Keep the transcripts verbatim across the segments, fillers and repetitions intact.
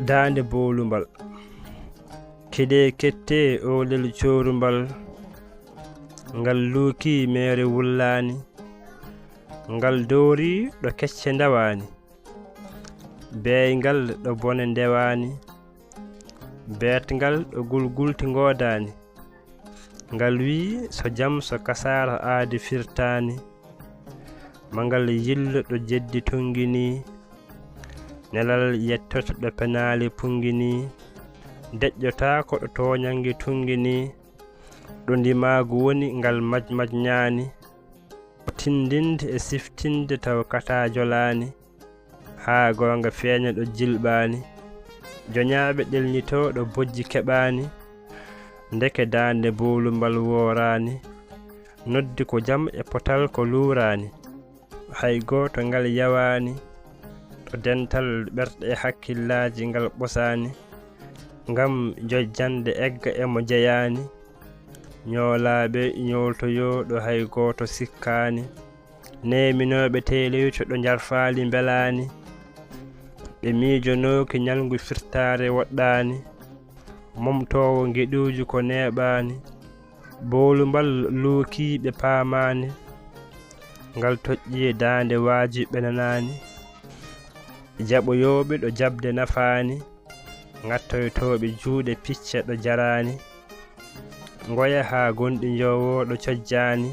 Daande bowlumbal. Keɗee kettee oolel coorumbal. Ngal luukii meere wullaani. Ngal dowrii ɗo kecce ndewaani. Beeyngal ɗo bone ndewaani. Beetngal ɗo gulgulti ngoodaani. Ngal wiyi so jam so kasaara aadi firtaani. Ma ngal yillo ɗo jeddi tunnginii. Nelal yettoto ɗo penaali punnginii. Deƴƴotaako ɗo tooñannge tunnginii. Ɗo ndimaagu woni ngal majmajñaani. Tinndinde e siftinde taw kataa jolaani. Haa goonga feeña ɗo jilɓaani. Joñaaɓe ɗelñitoo ɗo bojji keɓaani. Ndeke daande bowlumbal wooraani. Noddi ko jam e potal ko luuraani. Hay gooto ngal yawaani. Ɗo dental ɓerɗe e hakkillaaji ngal ɓosaani. Ngam jojjande egga e mo jeyaani. Ñoolaaɓe ñooltoyoo ɗo hay gooto sikkaani. Neeminooɓe teeloyto ɗo njarfaali mbelaani. Ɓe miijonooki ñalngu firtaare woɗɗaani. Momtoowo ngeɗuuji ko neeɓaani. Bowlumbal luukii ɓe paamaani. Ngal toƴƴii daande waaji ɓe nanaani. Jaɓoyooɓe ɗo jaɓde nafaani. Ngattoytooɓe juuɗe picca ɗo jaraani. Ngoya haa gonɗi njowoo ɗo cojjaani.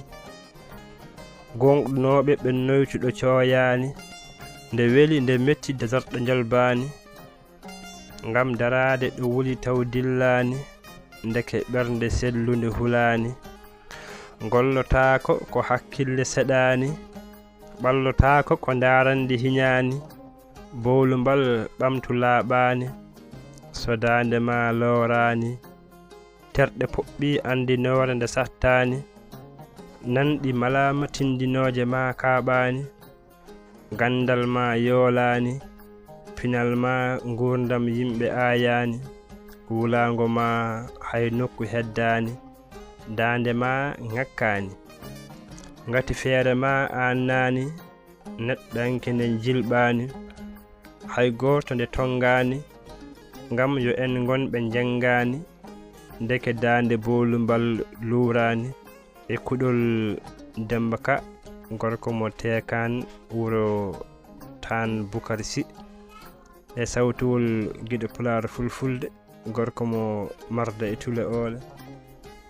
Gooŋɗunooɓe ɓennoytu ɗo cooyaani. Nde weli nde metti desert ɗo njolbaani. Ngam daraade ɗo wuli taw dillaani. Ndeke ɓernde sellunde hulaani. Gollotaako ko hakkille seɗaani. Ɓallotaako ko ndaarandi hiñaani. Bowlumbal ɓamtu laaɓaani. So daande ma looraani. Terɗe poɓɓi anndinoore nde sattaani. Nanɗi malaama tinndinooje ma kaaɓaani. Ganndal ma yoolaani. Pinal ma nguurndam yimɓe aayaani. Wulaango ma hay nokku heddaani. Daande ma ŋakkaani. Ngati feere ma aannaani. Neɗɗanke nden jilɓaani. Hay gooto nde tonngaani. Ngam yo en ngon ɓe njenngaani. Ndeke daande bowlumbal luuraani. E kuɗol Demmba Ka, gorko mo Teekaan, wuro Taan Bukar Si. E sawtuwol giɗo Pulaar Fulfulde, gorko mo Marda e Tule Oole.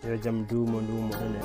Yo jam duumo nduumo enen.